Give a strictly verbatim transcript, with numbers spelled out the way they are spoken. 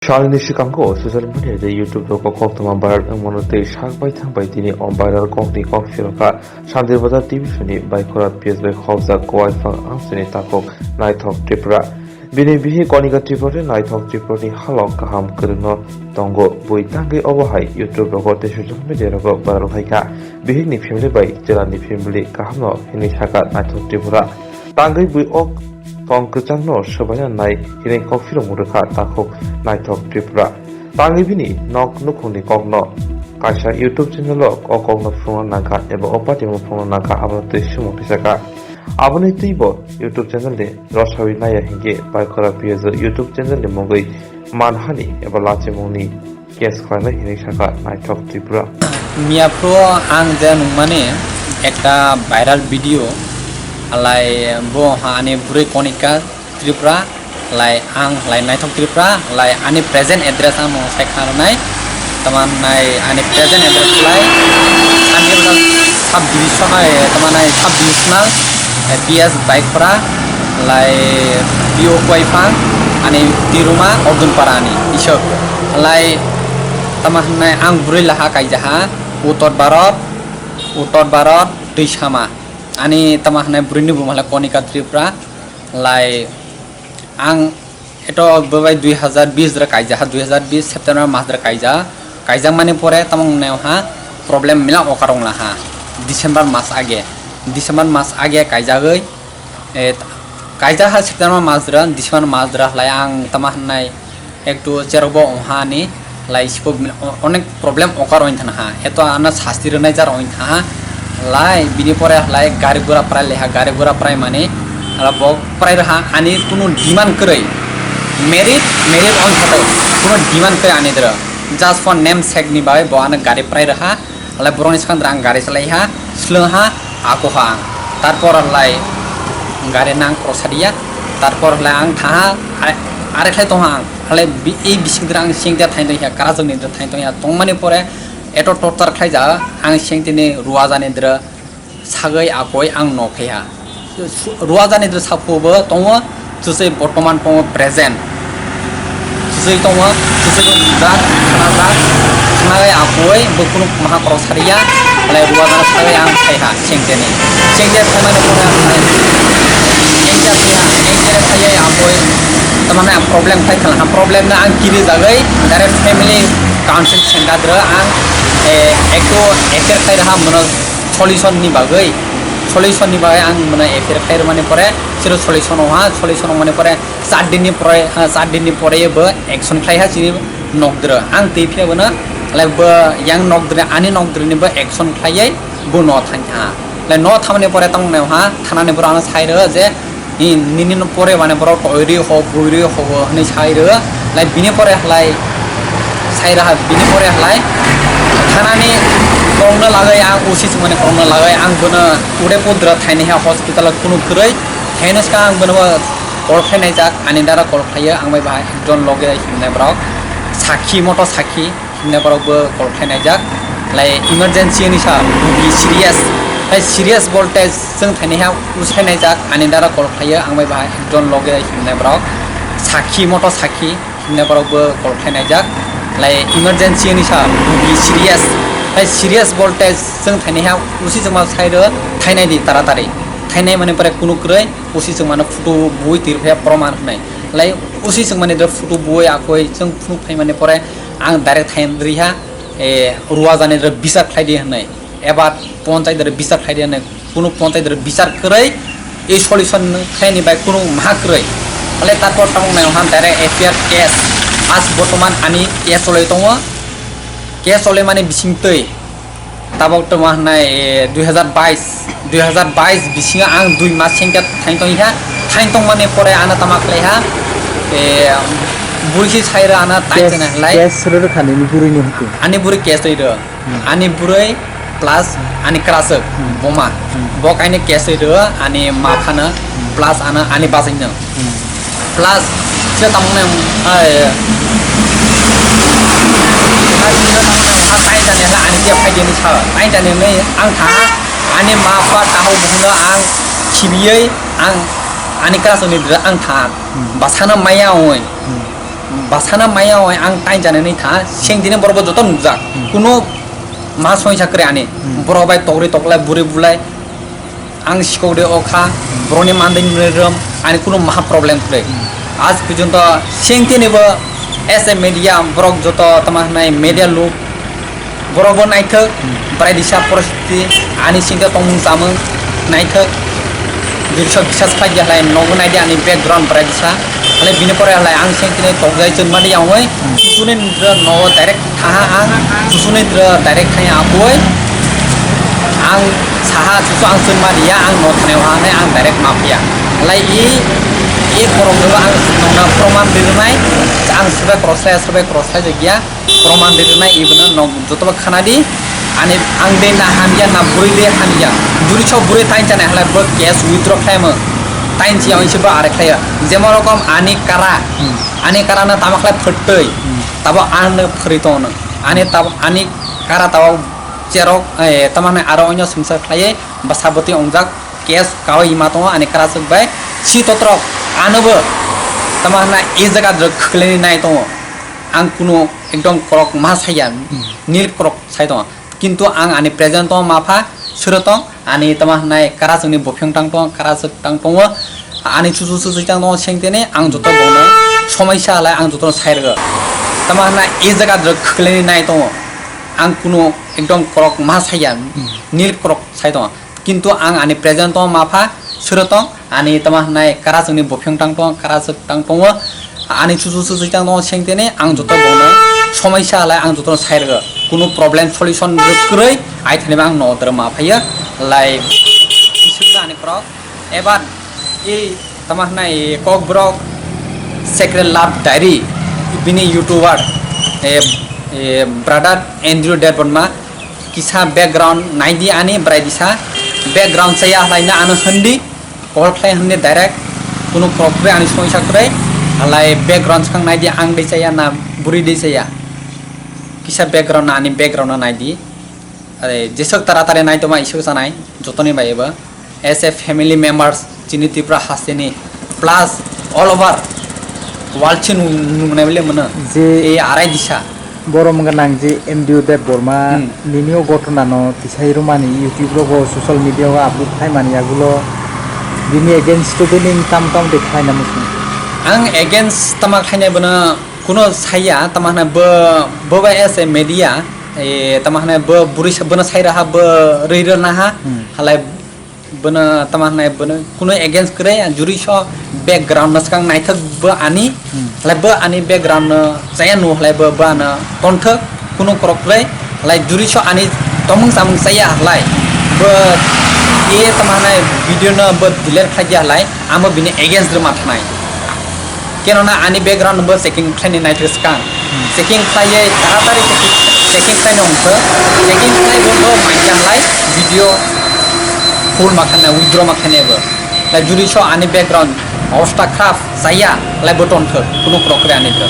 Salni swkango social media tei YouTube rogo koktwma viral wngmano tei sak baithang bai tini o viral kokni kok phirokha Santir Bazar T V soni Baikora P S bai khobjak Kowaifang amchaini takhuk Naithok Tripura. Bini bihik Konika Tripura tei Naithok Tripura ni halok kaham kwrwngno tongo. Bui tangwi obo hai YouTube rogo tei social media rogo viral khaikha. Bihikni family bai chwlani family kahamno hinwi sakha Naithok Tripura. Tangwi bui o tong kwchangno swbaina nai hinwi kok phirokmung rwkha takhuk Naithok Tripura. Tangwi bini nok nukhungni kokno kaisa YouTube channel o o kokno phunukna nangkha eba o party no phunukna nangkha, abono twi swmung tisakha. Aboni twibo YouTube channel ni rosawi naiya hinkhe Baikora P S o YouTube channel ni mungwi manhani eba lachimungni case khlainai hinwi sakha Naithok Tripura. Miyaphuru ang je nukmani ekta viral video, halai bo ha ani bwrwi Konika Tripura, halai ang halai Naithok Tripura, halai ani present address ang nung sai kha rwnai, taman nai ani present address halai Santir Bazar sub division, eh, taman nai sub divisional, eh, P S Baikora, halai P O Kowaifang, ani Tiruma Ordunpara ani isok, halai tama hwnai ang bwrwi laha kaijaha Uttor Bharat, Uttor Bharat twi sama. Ani tama hwnai bwrwini buma le Konika Tripura, lai ang eto bwbai dui hazar bis dra kaija ha, dui hazar bis September mas dra kaija, kaijak mani pore tamo wngnai ha problem mila okarong laha December mas age, December mas age kaijagwi, eh, kaijak ha September mas dra, December mas dra lai ang tama hwnai ektu cherokbo ongha ani lai siko o-, onek problem okar oin thana ha. Eto ano sasti rwnai jar oin thana ha. Lai bini pore lai gari gura prai leha, gari gura prai mani ala bok prai raha ani kunu demand kwrwi. Merit, merit oin thata kunu demand kwrwi ani dra. Just for name sake ni bai bo ano gari prai raha. Halai borokni swkang dra ang gari salai ha, swlwng ha, ako ha ang. Tarpor halai gari nang krosadiya, tarpor halai ang thaha, are, are khlai tongha ang. Halai bi-, ei bising dra ang sengte thain tongya, karajwkni dra thain tongya. Tongmani pore eto torture khlai ja, ang sengteni ruajani dra sagwi akoi ang no phaiha. Ruajani dra saphubo tongo, chusui bortoman tongo present. Chusui tongo, chusui bo nujak, khnajak, khnawi akoi bo kunu maha korok sariya, halai ruajana sagwi ang phaiha, sengteni. Sengte phaimani pore ang sengte phaiha, sengte phaiya akoi, tamani ang problem khai khala, ang problem no ang kiri jagwi, direct family council sengkha dra ang, eh, ekto ekter khai raha mono solution ni bagwi, solution ni bagwi ang mane F I R khai rwmani pore, siro solution ongha, solution ongmani pore char din ni pore, ah, char din ni pore bo action khlai ha chini nokdra. Ang twi phiya bono, le bo yang nokdra, ani nokdra ni bo action khlaiwi bo no thang ha. Le no thamani pore tong nai ha, thana ni pore ano sai rw je, Ni, nini no pore mane borok toi ri ho, bui ri ho, bo hwnwi sai rw. Lai bini pore halai sai raha, bini pore halai thanani kokno lagwi ang O C chwngmani kokno lagwi ang bono Udaipur dra thaini ha hospital o kunu kwrwi. Thaino ska ang bono call khai naijak, ani dara call khlaiyo, ang bai bahai ekjon loge himnai borok sakhi, moto sakhi. Himne borok bo call khai naijak. Lai emergency ni sa, rugi serious. Lai serious voltage chwng thaini ha usai naijak, ani dara call khlaiyo, ang bai bahai ekjon loge himne borok. Sakhi, moto sakhi, himne borok bo call khai naijak. Lai emergency ni sa, rugi serious. Lai serious voltage chwng thaini ha usi chwngma sai rw, thainai di taratari. Thainai mani pore kunu kwrwi, usi chwngmano photo bui tirphaya proman hwnai. Lai usi chwngmani dra photo bui akoi chwng phunuk phaimani pore, Ang direct thain riha, eh, ruajani dra bichar khlai di hwnwi, eba ponchai dra bichar khlai di hwnwi, kunu ponchai dra bichar kwrwi, ei solution khlaini bai kunu maha kwrwi. Hale tarpor tamo nai ha direct F I R case, as bortoman ani case choloi tongo, case choloi mani bising twi. Tabok tongma hwnai, eh, dui hazar bais, dui hazar bais bisingo ang dui mas sengkhe thain tong kha. Thain tongmani pore ano tama khlai ha, eh, bwrwi se sai rw ano tai Case, chana lai. Case rw rwkha nini bwrwini hwnkhe? Ani bwrwi case rw rw. Hmm. Ani bwrwi plus ani kwraswk, Hmm. boma. Hmm. Bo kaino case rw rw ani ma phano Hmm. plus ano ani basaino. Hmm. Plus, sila tamo nang, ai, plus, sila tamo nang, ha, tai jani ha, ani dia phai dia ni sa, tai jani ni, ang tha, ani ma pha tahu buhno ang, sibiyai, ang, ani class ni dra ang tha, Hmm. basana maya oi. Hmm. Basana maya oi ang tain janani tha, seng dine borok bo joto nukjak. Hmm. Kuno ma soisa kre ani. Hmm. Borok bai togri toklai, buri bulai. Ang sikok de okha, borokni mandai nunai rom, ani kuno maha problem kre. Hmm. Aaj porjonto seng tini bo as a media, borok joto tama hwnai media luk, borok bo naithok, hmm, bwrai disa poristiti, ani singkhe tongmung chamung naithok. Jodi sok bisas khlai di halai nogo nai di ani background bwrai disa. Halai bini pore halai ang seng tini tokjai chwng mani yang oi. Hmm. Chusuni nidra nogo direct thaha ang, chusuni nidra direct thai apoi. Ang saha chuchu ang chwng mani ya, ang no thani wahanai ang direct mapya. Halai i, i korok no ang nongna proman rinai, ang sobai cross lai, sobai cross lai jagya. Proman rinai ibono nok jotobo khana di. Ani ang de na hamya na bwrwi de hamya. Juri sok bwrwi tain chana halai bo case withdraw khlaimo. Tain chiya oi se bo are khlaiya. Jemo rokom ani kara. Hmm. Ani kara na tama khlai phuttwi. Hmm. Tabo ang no phwrwi tongo. Ani tabo ani kara tabo cherok, eh, tamo hwnwi aro onyo swngchar khlaiwi bwsa bwtwi ongjak case kaui ma tongo ani kara swk bai. Si totrok ano bo tamo hwnwi e jaga rwk khwlaini nai tongo. Ang kuno ekdom korok ma saya, hmm, nil korok sai tongo. Kintu ang ani present tongo mapha, suro tong, ani tama hwnai karachwkni buphang tang tongo, karachwk tang tongo, ani chuchu chuchu tang tongo, sengtene ang joto bono somaisa halai ang jotono sai rwgo. Tama hwnai e jaga rwk khwlaini nai tongo. Ang kuno ekdom korok ma saya, hmm, nil korok sai tongo. Kintu ang ani present o mapha suro tong, ani tama hwnai karachwkni buphang tang tong, karachwk tang tongo, ani chuchu chuchu tang tongo, sengtene ang joto bono somaisa halai ang jotono sai rwgo. Kuno problem solution rwk kwrwi, ai thani ang no doro ma phaiyo, lai bisukno ani korok. Ebar i tama hwnai Kokborok Secret Love Diary, bini YouTuber, e, e, brother Andrew Debbarma, kisa background naidi ani bwrai disa, background chaya halai na ano hindi, call khlai hindi direct, kuno korok kwrwi ani soisa kwrwi, halai background swkang naidi ang de chaya na bwrwi de chaya, kisa background na ani background no naidi, are jeswk taratari nai tongma isuk sanai jotoni bai ebo. As a family members, chini Tripura hasteni, plus all over world se nung-, nungnai bole mano. Je e arai disa. Borok wngkha nang je M D O Debbarma, hmm, nini o ghotona no tisai rwmani YouTube rogo, social media o upload khlaimani yagulo bini against o bini tam tam de khlaina muchung. Ang against tama khlainai bono kuno saya, tama hwnai bo, bo bai as a media, e, tama hwnai bo buri sa-, bono sai raha bo rwi rwna ha, hmm, halai bono tama hwnai bono kuno against kwrwi, juri so background no swkang naithok bo ani, hmm, halai bo ani background no chaya nu halai bo, bo ano tonthok kuno korok kwrwi, halai juri so ani tomung samung chaya halai bo e tama hwnai video no bo delete khlai ya halai amo bini against rwma thanai. Kenona ani background bo checking khlaini naithok swkang. Hmm. Checking khlaiwi taratari checking, checking khlaini hwnkhe, checking khlaibo bo maichang lai video full ma khaina, withdraw ma khaina bo. Lai juri so ani background osta khrap chaya lai bo tonthok, kuno korok kwrwi ani bwrwi.